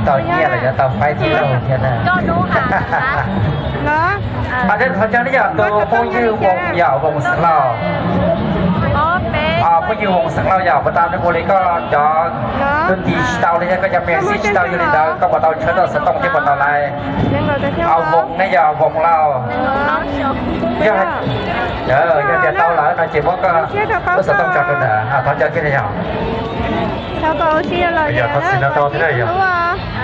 Tau nyiaj los yog tau faib tib zaug thiab na. Thov caw nej yog tus phooj ywg Voos yom, Voos Xeev Lauj. Phooj ywg Voos Xeev Lauj yom, puas tau nej ua li koj cov tus tis tsis tau li, yog koj cov me xib tsis tau yog li ntawd koj puas tau tshawb tau xov tooj thiab puas tau laiv? Voos ne yog Voos Lauj. Yog tias tau lawm no ces muab koj lub xov tooj tso rau ntawd, thov caw thiab yom. Yog thov txim no tau thiab yog,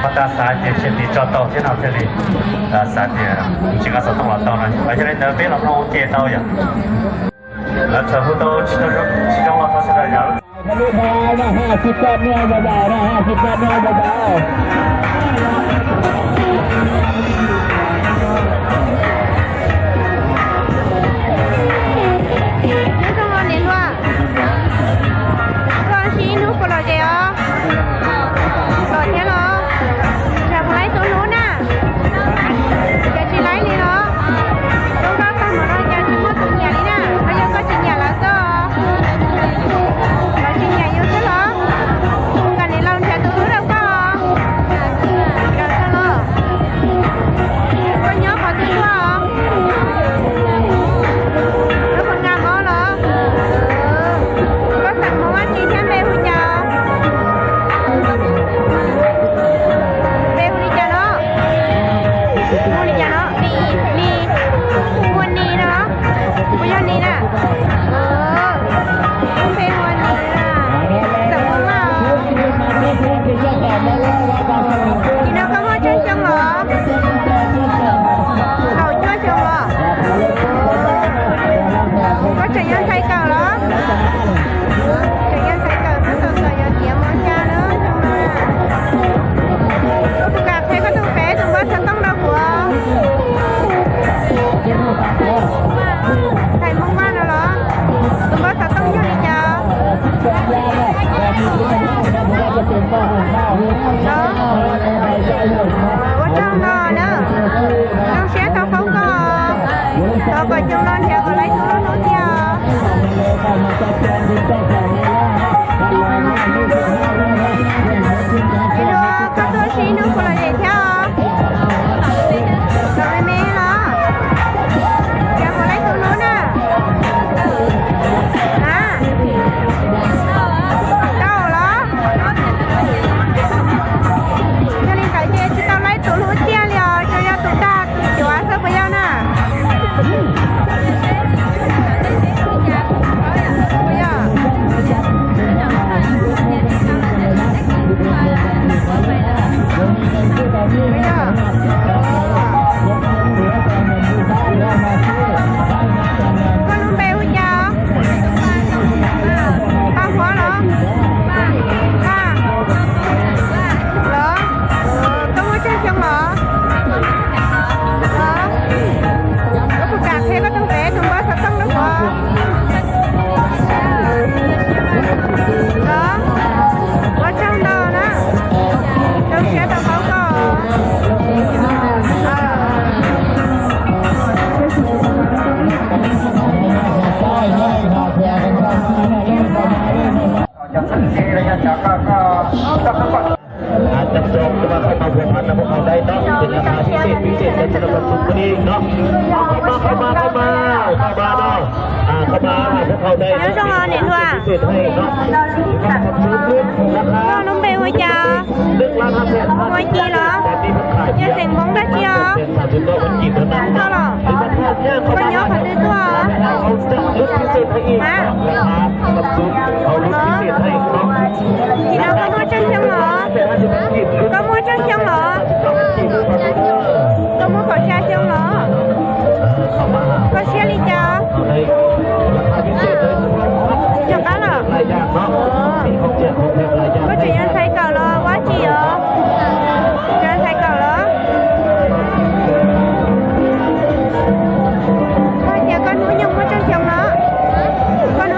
koj tas xav tias tsis tiv tso tau thiab no thiaj li xav tias tsis nqa xov tooj los tau no, yog li ntawd peb los mloog ua ke tau yom. Lawv txawm hu tau tsis tau zoo los tau sawv daws yom. Nyob zoo niam hluas, koj sib hnub puas lom zem os? Lom thiab los? Tsam puas laib tus hlub na? Cas tsis laib li los? Zoo nkauj tag npaum no cas tsis muaj tus nyiam li na? Los yog koj tsis nyiam lawv xwb os? Lawv tsis nyiam yus xwb los? Kom niam laus nrhiav tus hlub rau koj os. Koj nyob qhov twg tuaj? Lub Pha Nga Mob los? Koj xeem Hmoob dab tsi thiab npe hu cas? Npe hu li cas no? Hu li cas no? Nis, Nis, hu ua Nis no? Puas yog Nis na? Lub npe hu ua Nis na. Xeem Hmoob Vaj os. Nim no koj muaj tsawg xyoo los? Kaum cuaj xyoo los? Koj tseem yog ntxhais kawm los? Tseem yog ntxhais kawm, tab tom txom nyem tiav mos xya na, xyoo no na. Koj puas kam qhia koj tus pem tus npawb xov tooj rau kuv? Ntxhais Hmoob Vaj no los? Tus npawb xov tooj yog li cas? Los? Ua tsaug ntau na. Zoo siab tau paub koj. Thov kom xyoo no nrhiav kom laib tus hlub hlub thiab os. Niam hluas, koj tuaj sib hnub puas lom zem thiab os? Los me me los? Nrhiav kom laib tus hlub na. A, tau los? Yog li ntawd ces tsis tau laib tus hlub tiag li os, tsuas yog tus dag tus cuav xwb puas yog na? Koj lub npe hu cas? Paj Huab los? Paj, los? Koj muaj tsawg xyoo los? Los? Koj puas kam qhia koj tus npe tus npawb xov tooj rau kuv? Los? Ua tsaug ntau na. Zoo siab tau paub koj. Các bạn không mong muốn thoát ra một hào đây đó thì là hàoพิเศษ พิเศษ cho chúng ta tập trung cái đi đó. Không mà, không mà, không mà, không mà đâu. À, không mà, không hào đây đó thì là hàoพิเศษ พิเศษ ให้เนาะ. Chúng ta tập trung trướcนะครับ. Koj lub npe hu cas? Nước lá hạt sen. Hu ua Ci los? Yog xeem Hmoob dab tsi os? Hmoob Thoj los? Koj nyob qhov twg tuaj? Hab? Los? Nim no koj muaj tsawg xyoo los? Koj muaj tsawg xyoo los? Koj muaj kaum xya xyoo los? Koj siab li cas? Yog qab los? Koj tseem yog ntxhais kawm los ua dab tsi os? Tseem yog ntxhais kawm los? Koj hais tias koj hnub nyoog muaj tsawg xyoo los? Koj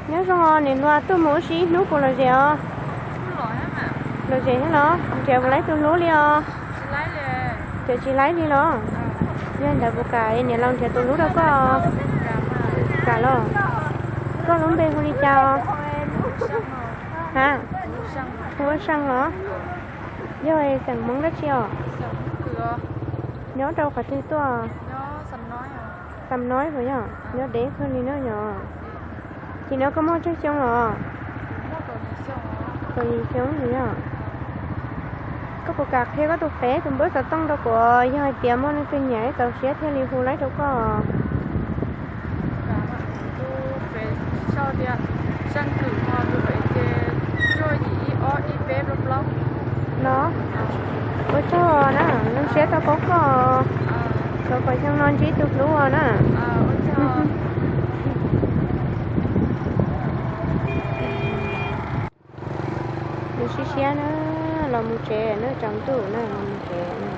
Nyob zoo os niam hluas, tuaj mus ua si ib hnub puas lom zem os? Lom zem thiab los? Nrhiav puas laib tus hlub li os? Ces tsis laib li los? Yog ntawd puas kam niam laus nrhiav tus hlub rau koj? Kam los? Koj lub npe hu li cas os? Ha? Hu ua Seej los? Yog xeem Hmoob dab tsi os? Nyob rau qhov twg tuaj? Xam Noib puas yog? Nyob deb kawg li na yog. Ces no koj muaj tsawg xyoo los? Kaum yim xyoo puas yog? Koj puas kam qhia koj tus fev tus npawb xov tooj rau kuv, yog hais tias muaj leej twg nyiam txaus siab thiaj li hu laib rau koj? No, ua tsaug na, zoo siab tau paub koj. Thov kom xyoo no ntsib tus hlub os na. Nws siab siab na, los mus tsev na, tsaus ntuj na, los mus tsev.